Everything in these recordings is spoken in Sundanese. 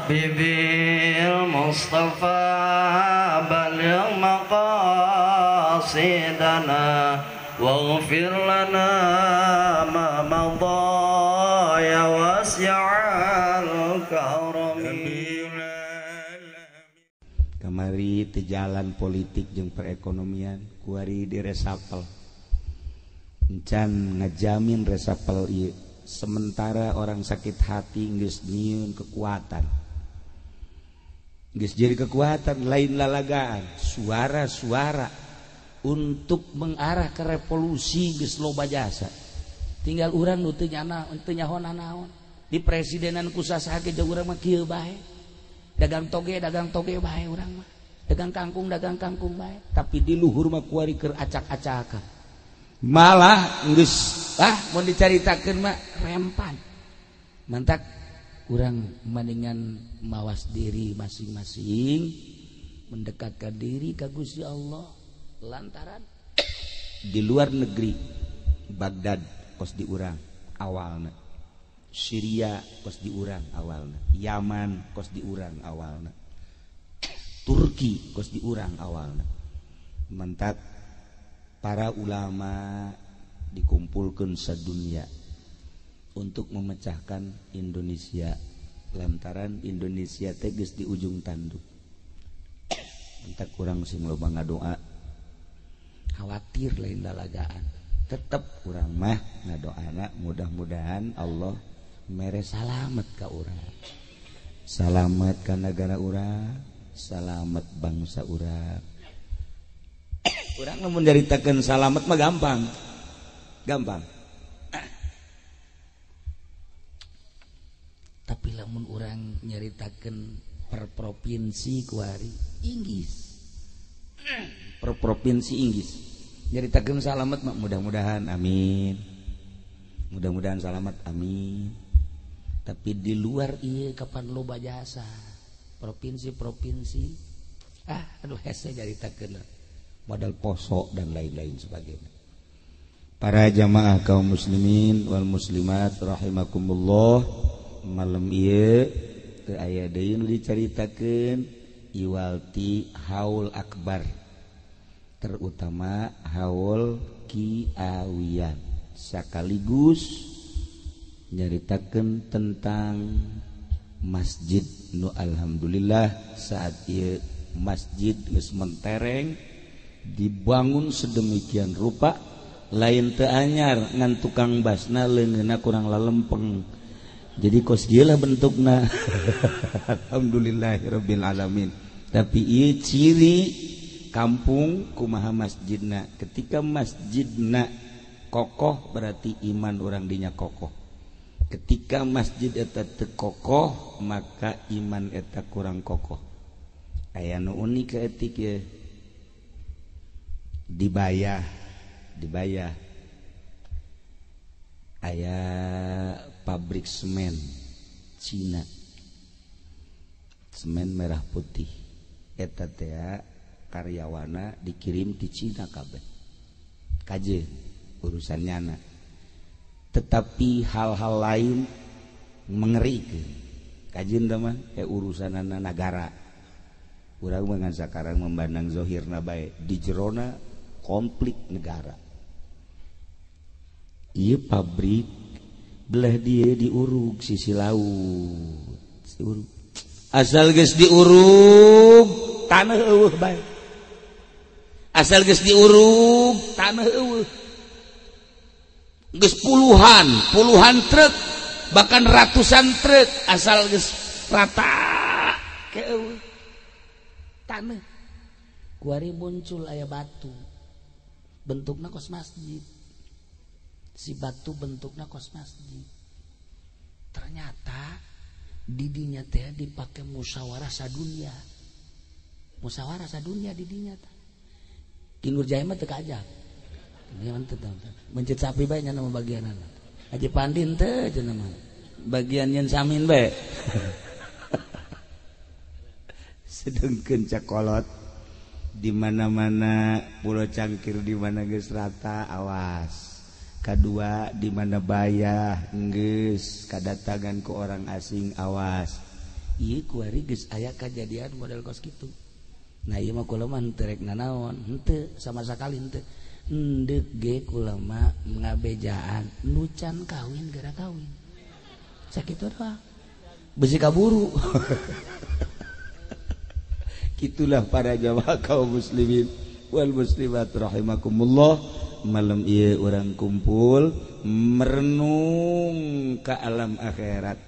Rabbi bil Mustafa balligh maqasidana waghfir lana ma madha ya wasi'al karami. Kamari teu jalan politik jeung perekonomian kuari diresapel. Encan ngajamin resapel ieu. Sementara orang sakit hati geus nyieun kekuatan. Geus jadi kekuatan lain lalagaan, suara-suara untuk mengarah ke revolusi geus loba jasa. Tinggal urang nu teu nyana, teu nyaho nanaon. Di presidenan ku sasaha ge urang mah kieu bae. Dagang toge bae urang mah. Dagang kangkung bae. Tapi di luhur mah kuari keur acak-acakan. Malah geus ah mun dicaritakeun mah rempan. Mantak urang mendingan mawas diri masing-masing, mendekatkan diri ka Gusti Allah lantaran di luar negeri Baghdad kos di urang awalna, Syria kos di urang awalna, Yaman kos di urang awalna, Turki kos di urang awalna. Mantak para ulama dikumpulkan sedunia untuk memecahkan Indonesia lantaran Indonesia teh geus di ujung tanduk. Entak kurang sing loba ngadoa, khawatir lain lalagaan. Tetep urang mah ngadoana mudah-mudahan Allah mere salamet ka urang, salamet ka nagara urang, salamet bangsa urang. Urang lamun nyaritakeun salamet mah gampang. Gampang. Tapi lamun urang nyaritakeun per provinsi kuari Inggris. Per provinsi Inggris. Nyaritakeun salamet mah mudah-mudahan amin. Mudah-mudahan salamet amin. Tapi di luar ieu kapan loba jasa provinsi-provinsi ah aduh hese nyaritakeun modal poso dan lain-lain sebagainya. Para jamaah kaum muslimin wal muslimat rahimakumullah, malam ieu teu aya deui nu dicaritakeun iwalti haul akbar, terutama haul Kiawian, sekaligus nyaritakeun tentang masjid nu alhamdulillah saat ieu masjid geus mentereng dibangun sedemikian rupa lain teu anyar ngan tukang basna leungeunna kurang lalempeng jadi kos ieu lah bentukna. Alhamdulillahirabbil alamin. Tapi ieu ciri kampung kumaha masjidna, ketika masjidna kokoh berarti iman urang dinya kokoh, ketika masjid eta teu kokoh maka iman eta kurang kokoh. Aya nu unik ke etik ye dibayah aya pabrik semen Cina, semen merah putih eta teh karyawana dikirim di Cina kabeh kaje urusan nyana. Tetapi hal-hal lain mengerikeun kajeun teh mah urusanana nagara. Urang mah ngan sakarang memandang zohirna bae, di jerona konflik negara. Ieu pabrik belah dia diurug sisi laut, diurug. Asal geus diurug tanah eueuh bae. Asal geus diurug tanah eueuh. Geus puluhan truk, bahkan ratusan truk asal geus rata ke eueuh. Tanah kuari muncul aya batu bentukna kos masjid, si batu bentukna kos masjid. Ternyata didinya teh dipake musyawarah sadunia, musyawarah sadunia didinya teh. Ki Nur Jaya mah teu kaajak, mencet sapi bae nya nama bagianana. Haji Pandin teh cenah mah bagian nyen samin bae. Sedengkeun cakolot di mana-mana Pulau Cangkir di mana geus rata awas. Kadua di mana bayah geus kadatangan ku orang asing awas. Ieu kuari geus aya kajadian model kos kitu. Nah ieu mah kula mah henteu rek nanaon, henteu sama sakali henteu. Endek ge kula mah ngabejaan nu can kawin gara kawin. Sakitu doang. Besi kaburu. Gitulah para jamaah kaum muslimin wal muslimat rahimakumullah. Malam ieu urang kumpul merenung ka alam akhirat.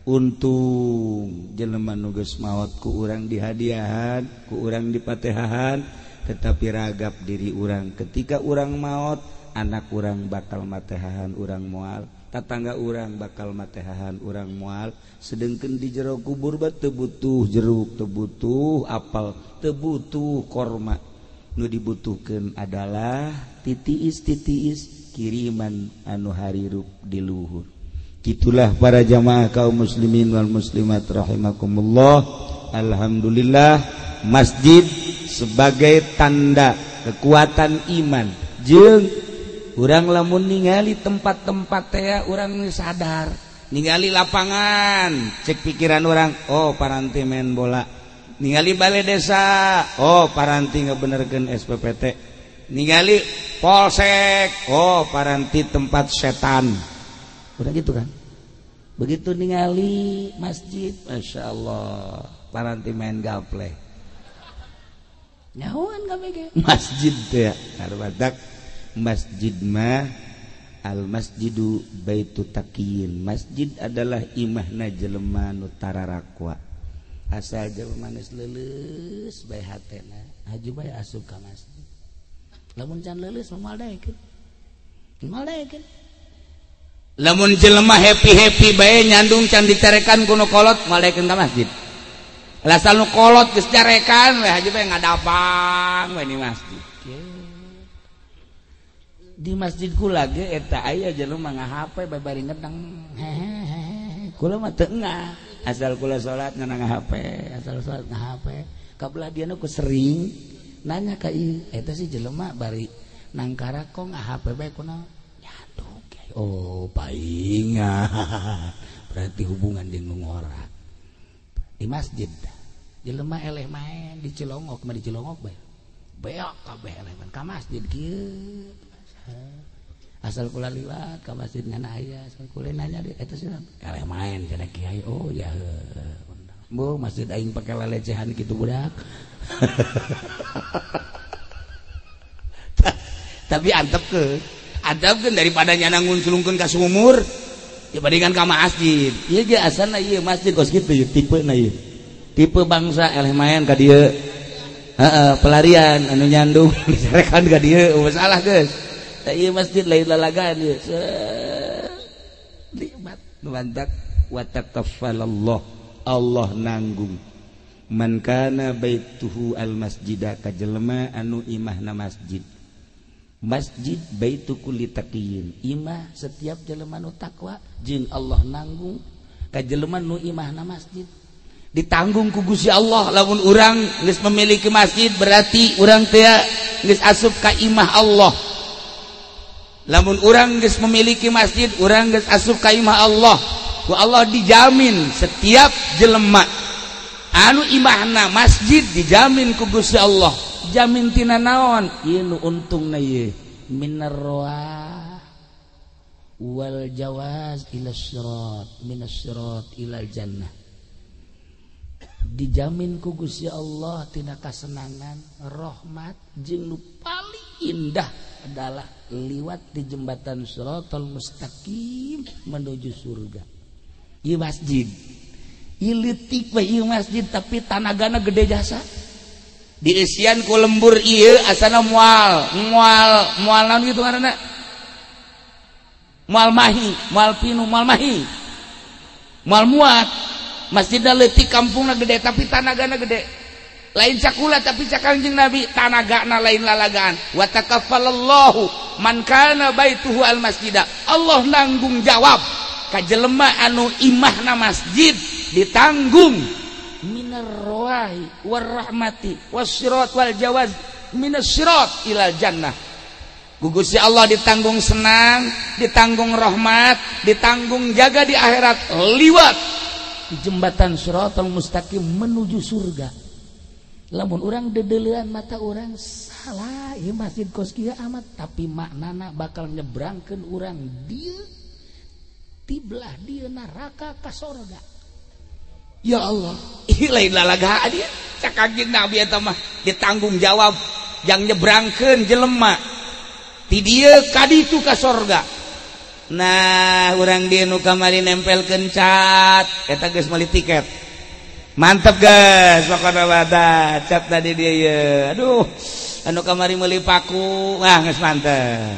Untung jelema nu geus maot ku urang dihadiahan, ku urang dipatehahan, tetapi ragap diri urang ketika urang maot, anak urang bakal matehahan urang moal, tatangga urang bakal matehahan urang moal, sedengkeun di jero kubur bae teu butuh jeruk, teu butuh apel, teu butuh korma. Nu dibutuhkeun adalah titiis-titiis kiriman anu harirup di luhur. Itulah para jamaah kaum muslimin wal muslimat rahimakumullah. Alhamdulillah masjid sebagai tanda kekuatan iman. Jeung urang lamun ningali tempat-tempat teh urang sadar, ningali lapangan cek pikiran urang, oh paranti main bola. Ningali balai desa, oh paranti ngebenerkeun SPPT. Ningali polsek, oh paranti tempat setan. Udah gitu kan. Begitu ningali masjid, Masya Allah, paranti main gaple. Nyahuan KPG. Masjid teh ya, karbadak masjid mah al masjidu baitu taqiyin. Masjid adalah imahna jelema nu tararakwa. Asal jelema geus leuleus bae hatena, haju bae asup ka masjid. Lamun can leuleus mah moal daekeun. Moal daekeun. Lamun jelema happy-happy bae nyandung can dicarekan ku nu kolot moal daekeun ka masjid. Lasal nu kolot geus carekan we haji bae ngadapang we di masjid. Di masjid kula ge eta aya jelema nga-HP bae bari ngedeng. Hehehe. Kula mah teu engah. Asal kula salat ngan nga-HP, asal salat nga-HP. Kabelah dieu ku sering nanya ka ieu, eta si jelema bari nangkara kok nga-HP bae kunaon? Nyandung. Oh, painga. Berarti hubungan jeung nu ngora. Di masjid jelema eleh main di Cilongok, mah di Cilongok bae. Beok kabeh eleh main ka masjid kieu. Asal kula liwat ka masjid ngan aya, asal kula nanya di eta sih eleh main cenah kiai. Oh ya heuh. Bu, masjid aing pake lelecehan kitu budak. Tapi antepkeun. Antepkeun daripada nyana ngunculungkeun ka sumur dibandingkan ka masjid. Ieu ge asalna ieu masjid kos kitu ieu tipena ieu. Tipe bangsa eleh main ka dieu. Heeh, pelarian anu nyandung dicarekan ka dieu, masalah geus. Tah ieu masjid lain lalagaan ieu. Nikmat nu mantak wa takaffalallah. Allah nanggung. Man kana baituhu al masjida ka jelema anu imahna masjid. Masjid baitu kulli taqiyin. Imah setiap jelema nu takwa jeung Allah nanggung ka jelema nu imahna masjid. Ditanggung ku Gusti Allah. Lamun urang geus memiliki masjid berarti urang teh geus asup ka imah Allah. Lamun urang geus memiliki masjid, urang geus asup ka imah Allah. Ku Allah dijamin setiap jelema anu imahna masjid dijamin ku Gusti Allah. Jamin tina naon? Ieu nu untungna ieu minar roah wal jawaz ila sirat minas sirat ilal jannah. Dijamin ku Gusti Allah tina kasenangan, rahmat jeung nu paling indah adalah liwat di jembatan Shiratal Mustaqim menuju surga. Ieu masjid. Ieu leutik we ieu masjid tapi tanagana gede jasa. Diisian ku lembur ieu asana moal, moal, moal naon kitu ngaranna? Moal mahi, moal pinu, moal mahi. Moal muat. Masjidna leutik, kampungna gede tapi tanagana gede. Lain cakula tapi cak Kangjeng Nabi, tanagana lain lalagaan. Wa takaffalallahu man kana baituhu al masjida. Allah nanggung jawab ka jelema anu imahna masjid ditanggung minar rawahi war rahmati was sirat wal jawaz minas sirat ilal jannah. Ku Gusti Allah ditanggung senang, ditanggung rahmat, ditanggung jaga di akhirat liwat di jembatan Shiratal Mustaqim menuju surga. Lamun urang dedelean mata urang salah ieu masjid kos kieu amat, tapi maknana bakal nyebrangkeun urang dieu tiblah dieu neraka ka sorga. Ya Allah, ih lain lalagaan ieu. Cak Kangjeng Nabi eta mah ditanggung jawab jang nyebrangkeun jelema ti dieu ka ditu ka sorga. Nah, urang dieu nu kamari nempelkeun cat eta geus meuli tiket. Mantep guys, pokona mah cat tadi dia ye. Aduh, anu kamari meuli paku, ah geus mantep.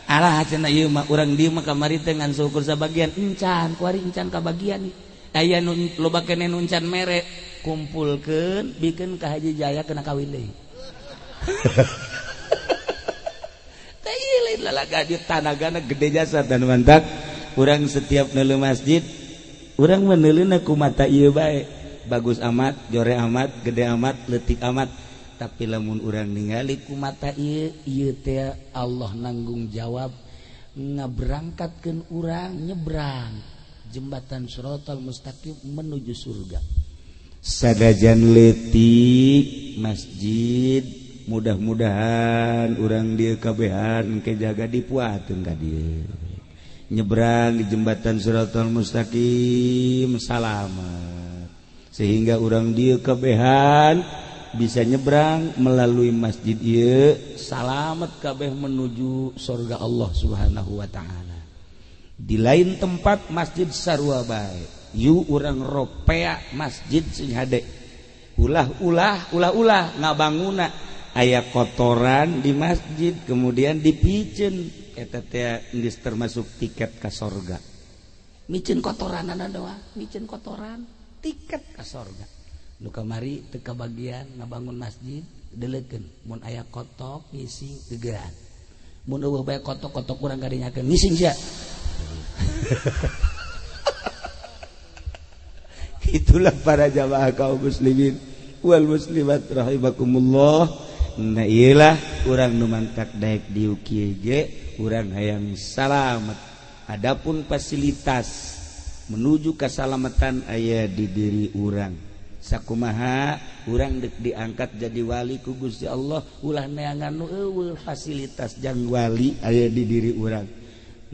Alah cenah ieu mah urang dieu mah kamari teh ngan syukur sabagian encan, kuari encan kabagian nih. Aya nu loba keneh nu encan mere, kumpulkeun bikeun ka Haji Jaya kena kawin deui. Teh ieu lain lalaga di tanagana gede jasa dan mantak. Urang setiap neuleuh masjid, urang meneuleuhna ku mata ieu bae. Bagus amat, jore amat, gede amat, leutik amat. Tapi lamun urang ningali ku mata ieu, ieu teh Allah nanggung jawab ngaberangkatkeun urang nyebrang jembatan Shiratal Mustaqim menuju surga. Sadajan leutik masjid, mudah-mudahan urang dieu kabehan engke jaga dipuateun ka dieu. Nyebrang di jembatan Shiratal Mustaqim salamet. Sehingga urang dieu kabehan bisa nyebrang melalui masjid ieu salamet kabeh menuju surga Allah Subhanahu wa taala. Di lain tempat masjid sarua bae, yu urang ropea masjid sing hade. Ulah-ulah ulah-ulah ngabanguna aya kotoran di masjid kemudian dipiceun eta teh geus termasuk tiket ka sorga. Miceun kotoranana doang, miceun kotoran tiket ka sorga. Nu kamari teu kabagian ngabangun masjid deleukeun mun aya kotok ngising gegeran. Mun eueuh bae kotok-kotok urang kadinyakeun ngising sia. Itulah para jamaah kaum muslimin wal muslimat rahimakumullah. Nah iyalah urang nu mantak daek dieu kieu ge urang hayang salamet. Adapun fasilitas menuju keselamatan aya di diri urang. Sakumaha urang dek diangkat jadi wali ku Gusti Allah, ulah neangan nu eueuh fasilitas jang wali aya di diri urang.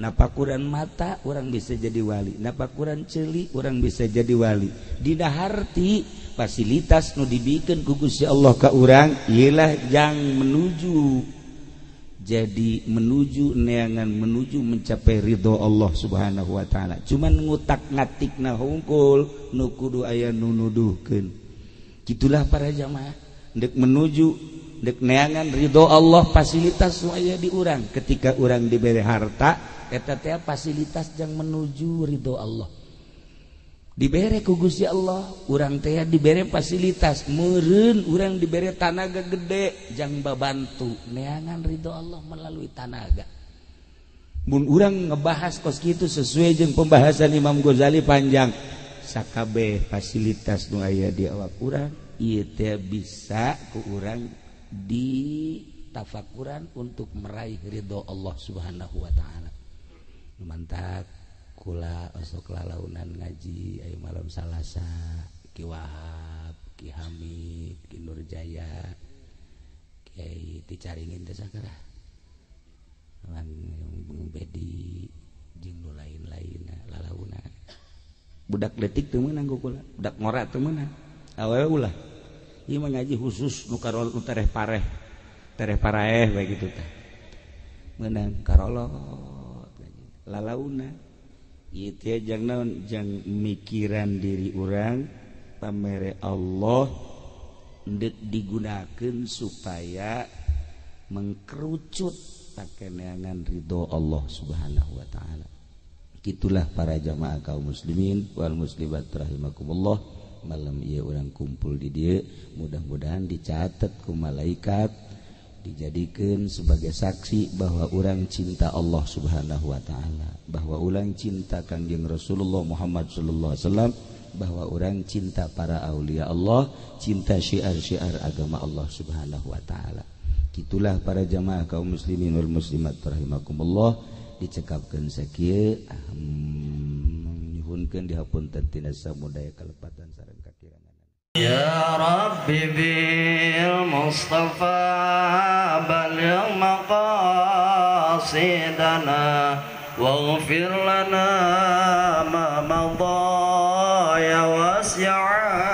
Napakuran mata urang bisa jadi wali, napakuran ceuli urang bisa jadi wali. Dina harti fasilitas nu dibikeun ku Gusti Allah ka urang ieulah jang menuju jadi menuju neangan menuju mencapai ridho Allah Subhanahu wa taala. Cuman ngutak-ngatikna hungkul nu kudu aya nu nuduhkeun. Kitulah para jamaah dek menuju dek neangan ridho Allah fasilitas nu aya di urang. Ketika urang dibere harta eta teh fasilitas jang menuju ridho Allah. Dibere ku Gusti Allah, urang teh dibere fasilitas, meureun urang dibere tanaga gede jang babantu neangan ridho Allah melalui tanaga. Mun urang ngebahas kos kitu sesuai jeung pembahasan Imam Ghazali panjang, sakabeh fasilitas nu aya di awak urang ieu teh bisa ku urang ditafakuran untuk meraih ridho Allah Subhanahu wa taala. Mantak kula osok lalaunan ngaji ayo malam Salasa Ki Wahab, Ki Hamid, Ki Nurjaya, Kiai Ticaringin teh sakara. Lan Bedi jeung nu lain-lainna lalaunan. Budak leutik teu meunang ku kula, budak ngora teu meunang. Awewe ulah. Ieu mah ngaji khusus nu karol nu tereh pareh. Tereh paraeh bae kitu tah. Meunang karolot lalauna. Ieu teh jang naon jang mikiran diri urang pamere Allah deuk digunakeun supaya mengkerucut pakeneangan ridho Allah Subhanahu wa taala. Gitulah para jamaah kaum muslimin wal muslimat rahimakumullah. Malam ieu urang kumpul di dieu mudah-mudahan dicatat ku malaikat, dijadikan sebagai saksi bahwa orang cinta Allah Subhanahu wa taala, bahwa orang cinta Kangjeng Rasulullah Muhammad sallallahu alaihi wasallam, bahwa orang cinta para aulia Allah, cinta syiar-syiar agama Allah Subhanahu wa taala. Gitulah para jamaah kaum muslimin wal muslimat rahimakumullah. Dicekapkeun sakieu, nyuhun Dinyuhunkeun dihapunten tina samudaya kalepatan sareng kakirangan. Ya Rabbi bil Mustafa balligh maqasidana waghfir lana ma madha ya wasi'al